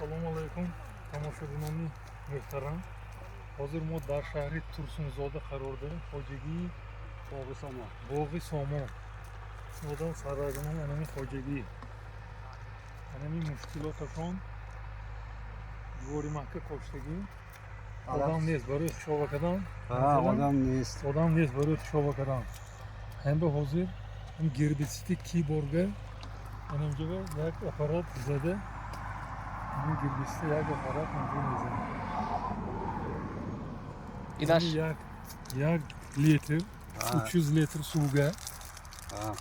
Assalomu alaykum tomoshabinoni muhtaram. Hozir мо дар шаҳри Турсунзода қарор дорем, хоҷагии Боғи Сомон. Боғи Сомон. Одам саррагунон анами хоҷагӣ. Анами мушкилоташон ҷувори маҳка коштагӣ. Одам нест барои хушоба кардан. Одам нест. Одам нест барои хушоба кардан. Ҳамба ҳозир ҳам гербитсиди киборга анамҷоба як аппарат зада, ҳамин гербитсидда як аппарат онҷо мезанад. Инаш як литр, 300 литр suvga.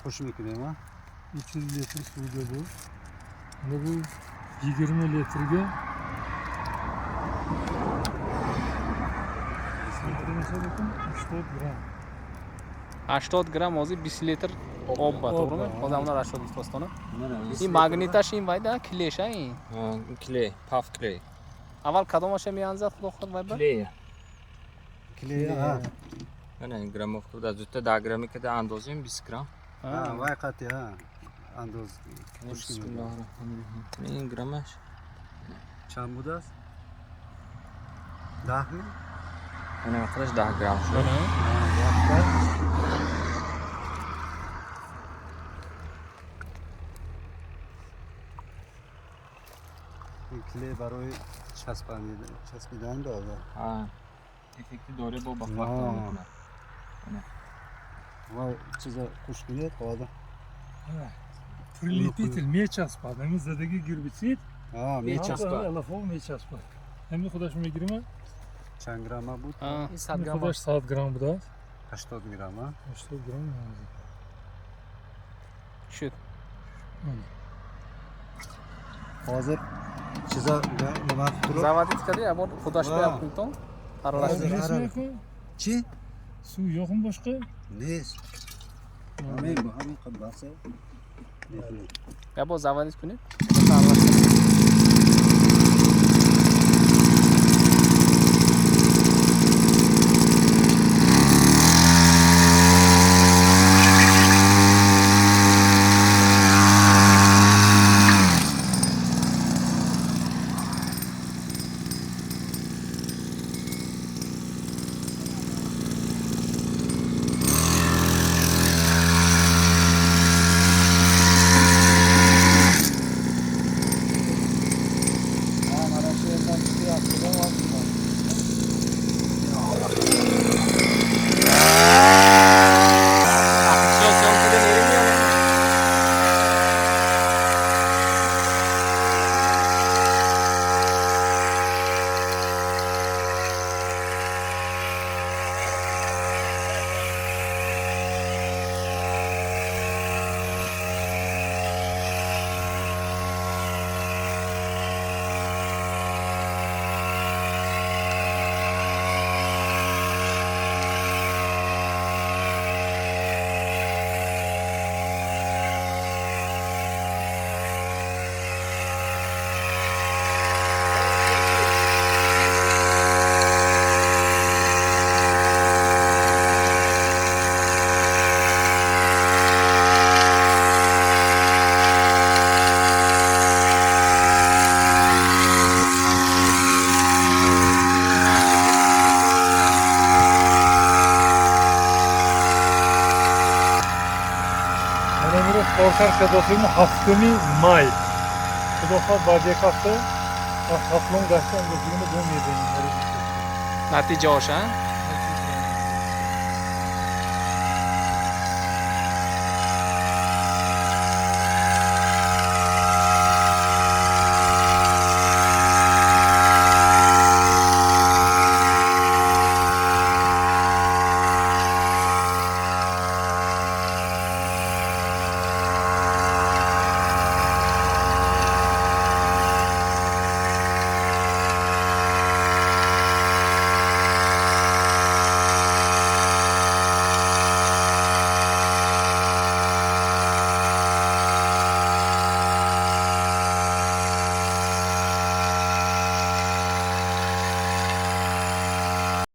Хуш мекунем, а? 300 litr suvga bu. Endi bu 20 litrga 80 gramm. 80 gramm hozir 20 litr об ба, to'g'rimi? Hozir ular 80 g'o'stona. Mana. Ин магниташ ин вайда клеша ин. Клей, паф клей. Аввал кадомаша меанзад худо хоҳад вай ба? Клей. Клей, ha. Mana граммовка da zutta 10 грамм када андозим 20 грамм. Ha, vay qati, ha. Andoz. Хуш мекунем. Bismillahirrahmanirrahim. Ин граммаш Чанд будааст? 10 ми? Mana qilish 10 грамм shu. Даҳта. Ин клей барои часпидан дода. Ha. Effekti dori bu baquvvat mekунад. Ва чиза хуш кунед, хода. Прилепитель мечаспад. Ҳамин задаги гербитсид Ha, мечаспад. Алафо мечаспад. Ҳамин худаш мегирим. Чанд грамма буд? Ин 100 грамм. Худаш 100 грамм будааст. 80 грамм, а? 80 грамм меанзад. Шуд. Hozir чиза nima qilib turib? Заводить кади, абор худаш бия кунтон. Аралаш. Hozir Nima yo'qmi? Чи? Suv yo'qmi boshqa? Нест. Ҳамин бо ҳамин баса. Я бо заводить кунед. Ha, mana shu yerdan chiqyapti. Mana buni korkar kadosini 7 may. Xudo xohlasa ba'd як ҳафта Хатлон гашта андозигини бо мебинем. Натиҷаош, а?